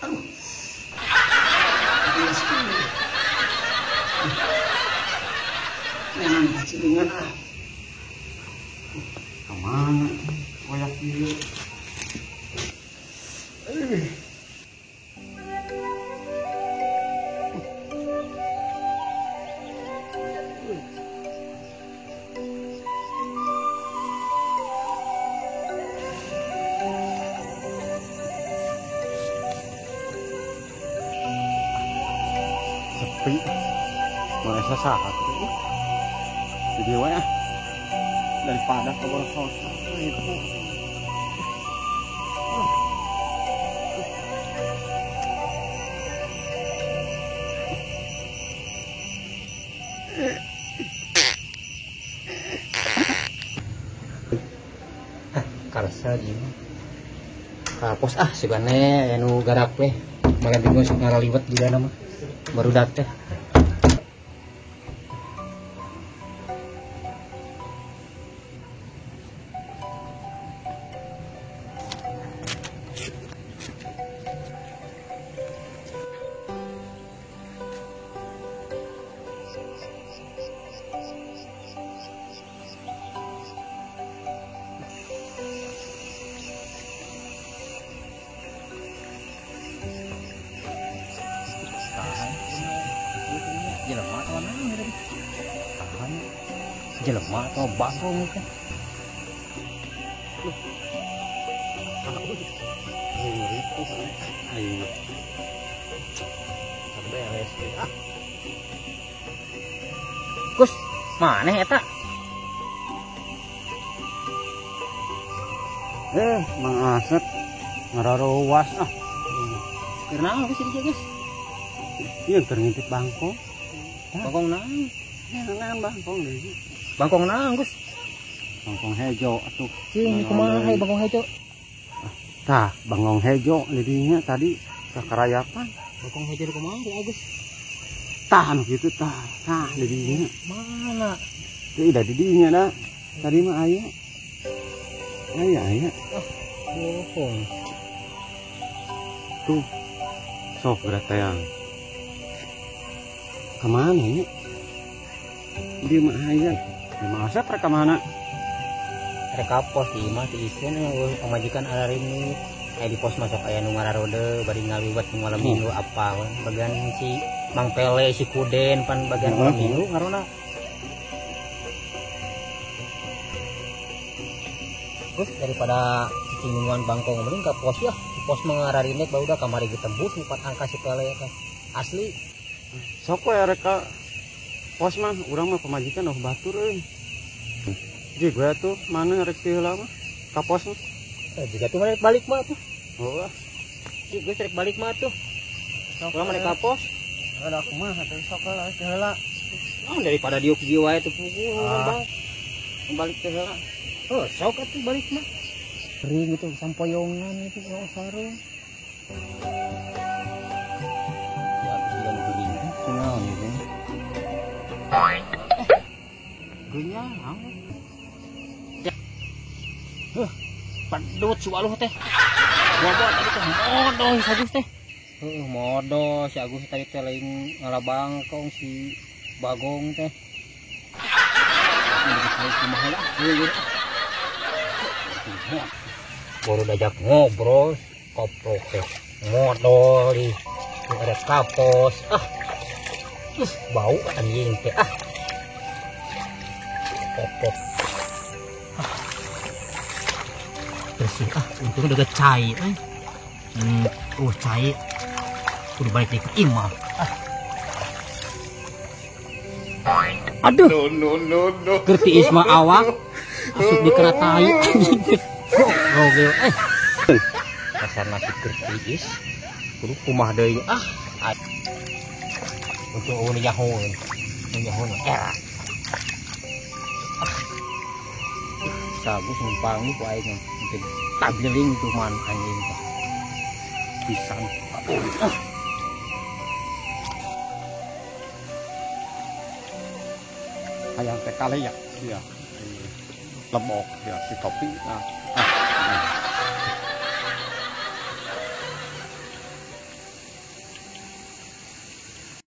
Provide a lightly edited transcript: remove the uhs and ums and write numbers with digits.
Aduh. Jangan cilingan ah. Kemana? Koyak ieu. Sepi. Merasa sahat tuh. Jadi wae ah. Daripada kebor sosok itu. Ah, karsa gini. Kapos ah sigane anu garap we. Malam minggu sok ngaraliwet juga nama. Barudak teh. Jelema atau naon tadi? Tahan. Jelema atau bangkong teh? Loh. Ayo. Beres ah. Gus, maneh eta? Mang Asep ngararowas ah. Keur naon geus di guys? Ieu keur ngintip bangkong. Bangkong naon? Naon bangkong deui. Bangkong naon, Gus? Bangkong hejo atuh. Cing kumaha hae bangkong hejo? Tah, bangkong hejo di dinya tadi kakarayapan. Bangkong hejo di kumaha ya, Gus? Tah anu kitu tah, tah di dinya. Mana? Teu da di dinya da. Tadi mah aya. Aya aya. Ah, bohong. Tuh. Sok geura teang. Kemana ini? Di mah aya. Di mah Asep rek kamana? Rek ka pos di imah di iseun eueuh pamajikan ararinit. Aya di pos masuk aya nu ngararode bari ngaliwet nu malam minggu apa bagian si Mang Pele si Kuden pan bagian malam minggu ngarona. Terus daripada cicing nungguan bangkong mending ka pos ya. Di pos mah ngararinek barudak kamari ge tembus empat angka si Pele teh. Asli. Sok we rek ka pos mah urang mah pamajikan oh batur euy. Jig we atuh mana rek ti heula mah ka pos mah. Jika tuh rek balik mah tuh. Oh. Jig geus rek balik mah tuh. Urang mah rek ka pos. Ada kumaha teh sok heula teh heula. Naon daripada diuk jiwa wae teh puguh bang. Balik teh heula. Oh, sok atuh balik mah. Ring gitu sampoyongan itu kalau sarung. Ya habis dia nu geuning. Kunaon ieu teh? Geunyang. Huh, pedut si Waluh teh. Bobo tadi teh modol si Agus teh. Heeh, modol si Agus tadi teh lain ngalabangkong si Bagong teh. Kumaha lah, heueuh. Baru diajak ngobrol, koplok teh. Modol di ada kapos. Ah. Bau anjing teh ah. Koplok. Ah. Bersih ah, untungnya udah cai eh. Cai. Udah balik deh ke imah. Ah. Aduh. No no no no. Kerti isma awak asup dikena tai anjing teh. Gogel eh. Dasar nasib kertiis. Kudu kumaha deui ah. Untuk eueuh nyahoeun. Nyahoeun era. Sagus numpang ku aing mah. Tagiling tuh man anjing teh. Pisan. Ah. Hayang teh kaleyak ya. Lebok ya si topi nah.